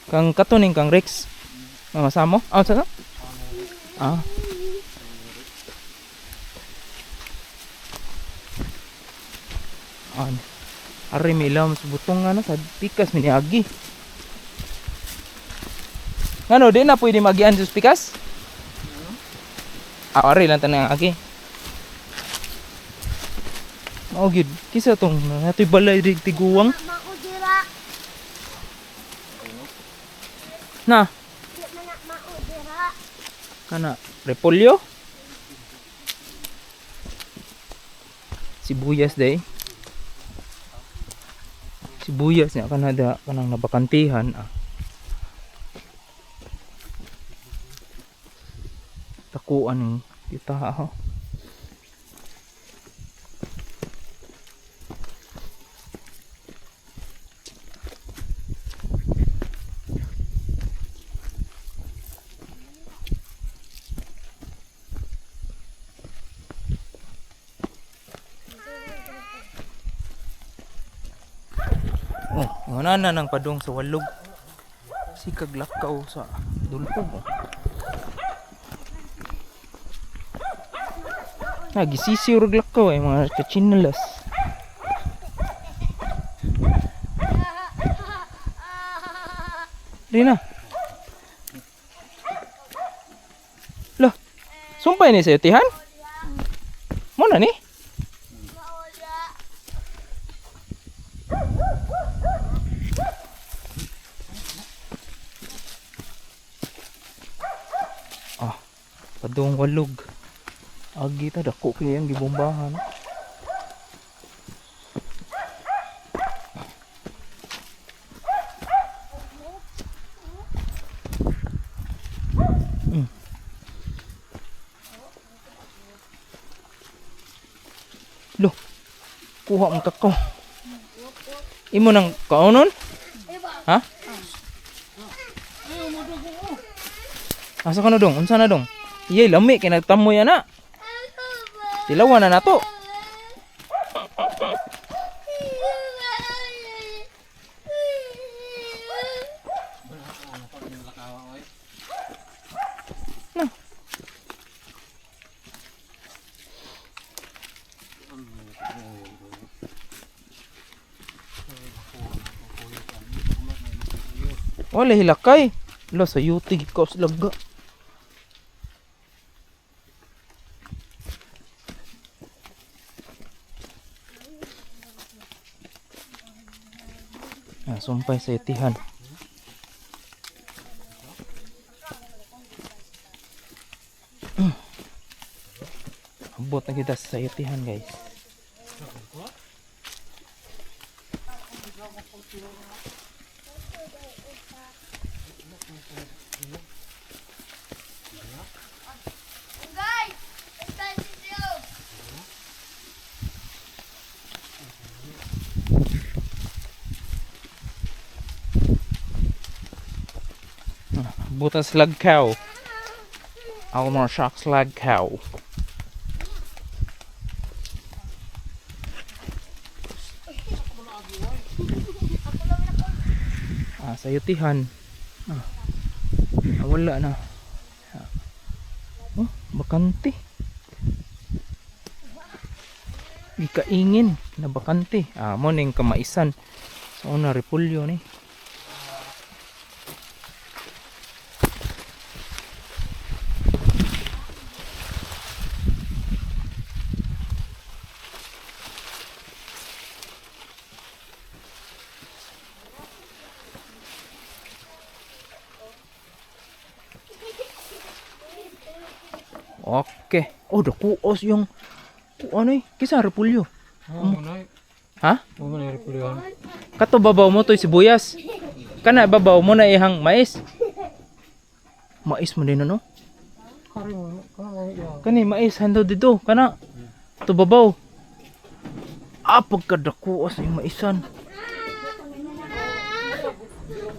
Kang katuning kang Rex. Mamasamo? Ah, unsa na? Ah. An. Ari may ilam sa butong nga na sa pikas mi niagi. Ngano di na pwede magian sa pikas? Ah, ari lang tanang agi. Mao gyud kisa tong natoy balay rig tiguang Mao dira. na Di man na mao dira. kana repolyo. Sibuyas day. Sibuyas niya kana da kanang nabakantihan ah. Takuan ng kita ah. Oh, wala na nang padong sa walog. Sikag lakaw sa dulpog. Oh. Ah, gisisiw rag lakaw ay mga katsinalas. Rina. Lah, sumpay ni sa'yo, tihan? Muna ni? Mao dira. Ah, padung walog. Agi ta dako kay ang gibombahan. Loh, kuha ang kakao. Imo nang kaonon? Ha? Asa ka na dong? Unsa na dong? Iyay lami kay nagtamoy ana. Tilawan na nato. Na. Wala hilakay. Lo sa yuti ko sa laga. Ah, sumpay sa itihan. Abot na kita sa itihan, guys. Guys, expensive. Abot na slag cow. Almar shock slag cow. Ah, sayutihan. Ah. Ah, wala na. Ah. Oh, bakante. Gikaingin na bakante. Ah, mo ning kamaisan. Sa una repulyo ni. Okay. Oh, dakuos yung kuan eh. Kisa repulyo. Oo, na. Ha? Oo, na repulyohan. Kato babaw mo to'y sibuyas. Kana babaw mo na ihang mais. Mais mo din ano? Kari mo, kana mo iya. Kani mais hando dito kana. To babaw. Ah, pagkadakuos yung maisan.